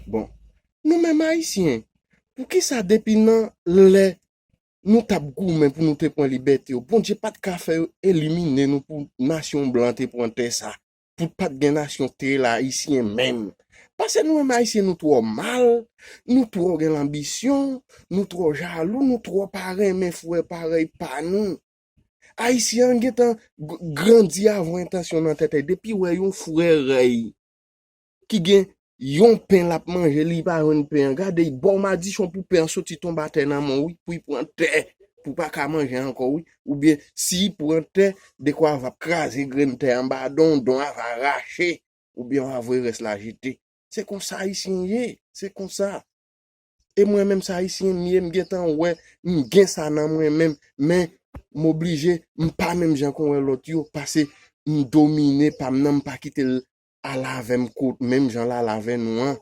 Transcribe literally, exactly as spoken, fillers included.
Bon, nou menm Ayisyen, poukisa depi nan lè nou t ap goumen pou nou te pran libète yo, Bondye pa t ka fè yo elimine nou pou nasyon blan te pran tè sa, pou pa t gen nasyon te la Ayisyen menm? Paske nou menm Ayisyen, nou twò mal, nou twò gen lanbisyon, nou twò jalou, nou twò pa renmen frè parèy pa nou. Ayisyen an gentan g- grandi avè yon entansyon nan tèt li. Depi wè yon frè rèy ki gen yon pen l ap manje, li pa jwenn pen an, gade, bò madichon pou pen an soti tonbe atè nan men w, wi, pou l pran tè, pou pa ka manje ankò, wi. Oubyen, si l pran tè, dekwa va kraze grenn tè anba don, don a va rache, oubyen w a voye rès la jete. Se konsa Ayisyen ye, se konsa. E mwen menm, se Ayisyen m ye, m gentan wè, m gen sa nan mwen menm, men m oblije, m pa menm jan kon wè lòt yo, paske m domine pa m nan, m pa kite l al avè m kot, menm jan l al avè nou an.